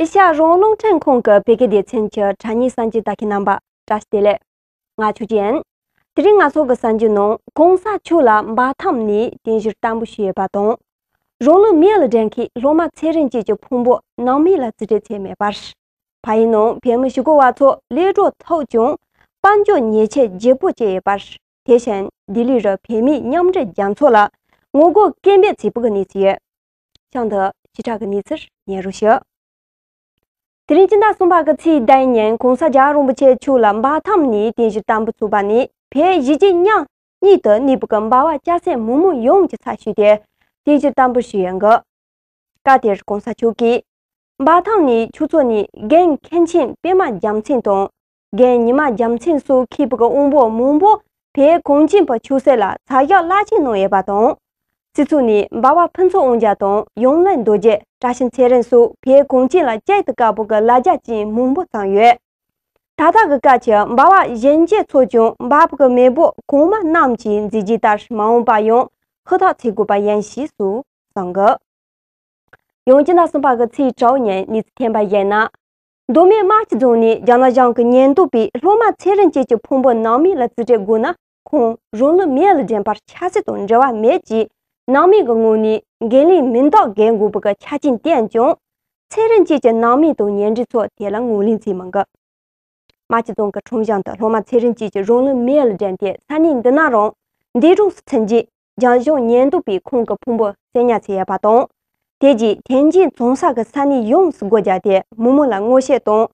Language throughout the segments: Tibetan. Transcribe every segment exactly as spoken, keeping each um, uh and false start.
ཨེ་ཤ་ཡ་རང་དབང་རླུང་འཕྲིན་ཁང་གི་བོད་སྐད་སྡེ་ཚན་གྱི་དྲ་བརྙན་གསར་འགྱུར་ལྟ་མཁན་རྣམ་པ་བཀྲ་ཤིས་བདེ་ལེགས། ང་ཆོས་ཅན། དེ་རིང་ང་ཚོ་གི་གསར་འགྱུར་ནང་གོང་ས་མཆོག་ལ་འབའ་ཐང་ནས་རྟེན་གཞི་བརྟན་པོ་ཞུས་ཡོད་པ་དང་། རང་ལུས་མེ་ལ་སྦྲེལ་མཁན་སློབ་མ་ཚེ་རིང་བཅས་ཀྱི་ཕུང་པོ་ནང་མི་ལ་རྩིས་སྤྲོད་བྱས་མེད་པར། ཕ་ཡུལ་ནང་བོད་མི་ཞི་རྒོལ་བ་ཚོ་ལས་གྲོགས་ཐོབ་ཀྱང་དཔལ་འབྱོར་ཉེས་ཆད་ལྗིད་པོ་བཅད་ཡོད་པར། དེ་བཞིན་ལྡི་ལི་རུ་བོད་མིའི་མཉམ་འབྲེལ་རྒྱ་མཚོ་ལ་ངོ་རྒོལ་སྐད་འབོད་བྱས་པ་གི་གནས་ཚུལ་ཡོད། ཤང་དུ་ཞིབ་ཕྲ་གི་གནས་ཚུལ་ཉན་རོགས་ཞུ། དེ་རིང་སྤྱི་ཟླ་གསུམ་པ་གི་ཚེས་བརྒྱད་ཉིན་གོང་ས་རྒྱལ་བ་རིན་པོ་ཆེ་མཆོག་ལ་འབའ་ཐང་ནས་རྟེན་གཞི་བརྟན་པོ་བཙུགས་པ་ནི་བོད་གཞིས་བྱེས་མཉམ་གཉིས་དུ་གནས་པའི་གི་འབའ་བ་སྐྱ་སེར་མི་མང་ཡོངས་ཀྱི་ཚབ་ཞུས་ཏེ་རྟེན་གཞི་བརྟན་པོ་ཞུས་ཡོད་འགི། སྐབས་དེར་གོང་ས་མཆོག་གིས། འབའ་ཐང་ནས་ཆུ་མཚོ་ནས་རྒན་མཁན་ཆེན་པད་མ་རྒྱལ་མཚན་དང་། རྒན་ཉི་མ་རྒྱལ་མཚན་སོགས་མཁས་པའི་གི་དབང་པོ་མང་པོ་བོད་གངས་ཅན་པའི་ཆོས་སྲིད་ལ་ཚ་གྱང་རླབས་ཆེན་གནང་ཡོད་པ་དང་། སྲིད་ཚོགས་ནས་འབའ་བ་ཕུན་ཚོགས་དབང་རྒྱལ་དང་ཡང་ལེ་རྡོ་རྗེ། བཀྲ་ཤིས་ཚེ་རིང་སོགས་བོད་གངས་ཅན་ལ་བསྐྱར་དུ་དཀར་པོ་གི་ལ་རྒྱ་ཅན་མང་པོ་བརྩམས་ཡོད། ད་ལྟ་གི་སྐབས་ཀྱི་འབའ་བ་གཞོན་སྐྱེས་ཚོ་ཀྱང་འབའ་བ་གི་མེས་པོ་གོང་མ་རྣམས་ཀྱི་མཛད་རྗེས་ལྟར་མ་འོངས་པ་ཡང་ཧུར་ཐག་བྱེད་དགོས་པ་ཡིན་ཞེས་སུ་གསུངས་འདུག། ཡང་སྤྱི་ཟླ་གསུམ་པ་གི་ཚེས་དྲུག་ཉིན་གནས་ཚུལ་ཐོན་པ་ཡིན་ན། མདོ་སྨད་རྨ་ཆུ་རྫོང་ནས་རྒྱ་ནག་གཞུང་གི་ཉེན་རྟོག་པས་སློབ་མ་ཚེ་རིང་བཅས་ཀྱི་ཕུང་པོ་ནང་མི་ལ་རྩིས་སྤྲོད་དགོས་ན་ཁོང་རང་ལུས་མེ་ལ་སྦྲེལ་བར་ཆབ་སྲིད་དང་འབྲེལ་བ་མེད་ཅེས་ནང་མི་གི་ངོས་ནས་འགན་ལེན་མིན་རྟགས་འགེལ་དགོས་པ་གི་ཆ་རྐྱེན་བཏོན་ཀྱང་། ཚེ་རིང་བཅས་ཀྱི་ནང་མི་དང་ཉེ་འབྲེལ་ཚོ་དེ་ལ་ངོས་ལེན་བྱས་མི་འདུག། རྨ་ཆུ་རྫོང་གི་ཁྲོམ་གཞུང་དུ་སློབ་མ་ཚེ་རིང་བཅས་ཀྱིས་རང་ལུས་མེ་ལ་སྦྲེལ་ཏེ་ས་གནས་འདི་ན་རང་འདས་གྲོངས་སུ་ཕྱིན་རྗེས་རྒྱ་གཞུང་ཉེན་རྟོག་པས་ཁོང་གི་ཕུང་པོ་བཙན་ཉར་བྱས་ཡོད་པ་དང་། དེ་རྗེས་ཐེན་ཅིན་རྫོང་ས་གི་ས་གནས་ཡོངས་སུ་སྒོ་བརྒྱབ་སྟེ་མི་མང་ལ་ངོ་ཤེས་དང་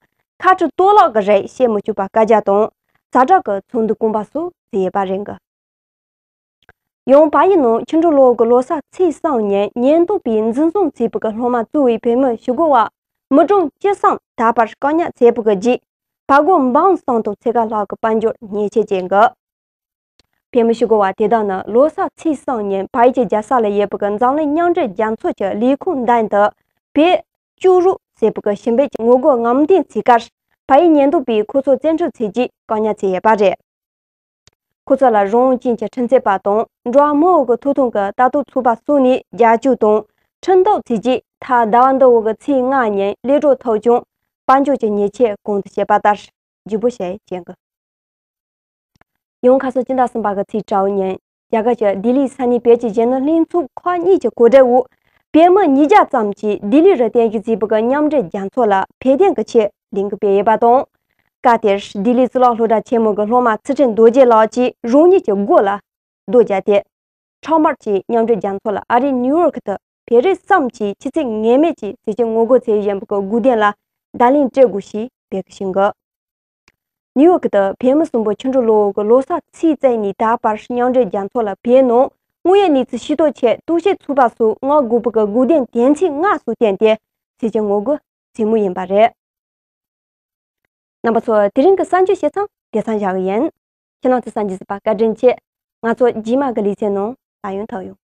ཁ་ཁྲལ་གཏོར་བརླག་གི་རིགས་བྱེད་མི་བཅུག་པར་བཀའ་རྒྱ་དང་ཛ་དྲག་གི་ཚོགས་འདུ་བསྐོང་པ་སོགས་བྱས་ཡོད་པ་རེད་འདུག། ཡང་བལ་ཡུལ་ནང་ཆུ་འབྲུག་ལོ་གི་ལོ་གསར་ཚེས་གསུམ་ཉིན་ཉེན་རྟོག་པས་འཛིན་བཟུང་བྱས་པའི་གི་སློབ་མ་གཙོས་པའི་བོད་མི་ཞི་རྒོལ་བ་མི་གྲངས་བཅུ་གསུམ་དག་པར་བཀག་ཉར་བྱས་པའི་གི་རྗེས་ཕར་རྒོལ་འབུམ་གསུམ་དང་ཕྱེད་ཀ་ལྷག་གི་དཔལ་འབྱོར་ཉེས་ཆད་བཅད་འདུག། བོད་མི་ཞི་རྒོལ་བ་དེ་དག་ནི་ལོ་གསར་ཚེས་གསུམ་ཉིན་བལ་ཡུལ་གྱི་རྒྱལ་ས་ལ་ཡོད་པའི་གི་འཛམ་གླིང་མཉམ་འབྲེལ་རྒྱ་མཚོ་གི་ལས་ཁུངས་མདུན་དུ་བོད་ཅུ་རུ་ཟེར་བའི་གི་ཞི་བའི་གི་ངོ་རྒོལ་རྔམ་སྟོན་བྱེད་ཁར་བལ་ཡུལ་ཉེན་རྟོག་པས་ཁོ་ཚོ་བཙན་ཁྲིད་བྱས་རྗེས་བཀག་ཉར་བྱས་ཡོད་པ་རེད། ཁོ་ཚོ་ལ་རང་དབང་ཅན་གྱི་ཁྲིམས་རྩོད་པ་དང་འགྲོ་བ་མིའི་གི་ཐོབ་ཐང་གི་ལྟ་རྟོག་ཚོགས་པ་སོགས་ནས་རྒྱབ་སྐྱོར་དང་ཁྲིམས་གཏུག་བྱས་རྗེས་ད་ཟླ་བ་འདི་འོག་གི་ཚེས་ལྔ་ཉིན་ལས་གྲོགས་ཐོབ་ཀྱང་དཔལ་འབྱོར་གྱི་ཉེས་ཆད་གོང་དུ་བཤད་པ་ལྟར་ལྗིད་པོ་བྱས་བཅད་འདུག། ཡང་ཁ་སང་སྤྱི་ཟླ་གསུམ་པ་གི་ཚེས་དྲུག་ཉིན་རྒྱ་གར་གྱི་ལྡི་ལིའི་ས་གནས་བོད་ཀྱི་གཞོན་ནུ་ལྷན་ཚོགས་ཁག་གཉིས་ཀྱི་གོ་སྒྲིག་འོག་བོད་མི་ཉིས་བརྒྱ་ཙམ་གྱིས་ལྡི་ལི་རུ་རྟེན་གཞི་བྱས་པའི་གི་མཉམ་འབྲེལ་རྒྱ་མཚོ་ལ་བོད་དོན་གྱི་ཆེད་ལས་འགུལ་སྤེལ་ཡོད་པ་དང་། སྐབས་དེར་ལྡི་ལི་གཙུག་ལག་སློབ་གྲྭ་ཆེན་མོ་གི་སློབ་མ་ཚུལ་ཁྲིམས་རྡོ་རྗེ་ལགས་ཀྱིས་རང་ཉིད་ཀྱི་མགོ་ལ་རྡོ་བརྒྱབ་སྟེ། ཁྲག་དམར་གྱིས་མཉམ་འབྲེལ་རྒྱ་མཚོ་ལ་ཨ་རིའི་ནིའུ་ཡོག་ཏུ་བོད་རིགས་ཙམ་གྱིས་ཆུ་ཚད་ངེས་མེད་ཀྱི་ཟས་བཅད་ངོ་རྒོལ་བྱས་ཡོད་པའི་གི་སྒུག་བདེན་ལ་བརྡ་ལན་སྤྲད་དགོས་ཞེས་འབོད་སྐུལ་ཞུས་འདུག། ནིའུ་ཡོག་ཏུ་བོད་མི་གསུམ་པོ་ཆུ་འབྲུག་ལོ་གི་ལོ་གསར་ཚེས་བརྩིས་ནས་ད་བར་མཉམ་འབྲེལ་རྒྱ་མཚོ་ལ་བོད་ནང་དངོས་ཡོད་གནས་ཚུལ་ཤེས་རྟོགས་ཆེད་གཏུག་བཤེར་ཚོགས་པ་སོགས་མངགས་དགོས་པའི་གི་སྒུག་བདེན་དོན་ཚན་ལྔ་སོགས་བཏོན་ཏེ་ཟས་བཅད་ངོ་རྒོལ་བྱེད་མུས་ཡིན་པ་རེད། རྣམ་པ་ཚོ་དེ་རིང་གི་གསར་འགྱུར་བཤད་མཚམས་དེ་ཙམ་བཞག་གི་ཡིན། ཁྱེད་རང་ཚོ་གསར་འགྱུར་གཟིགས་པར་བཀའ་དྲིན་ཆེ། ང་ཚོ་རྗེས་མ་གི་ལེ་ཚན་ནང་ལྷན་ཡོང་ཐུག་ཡོང་།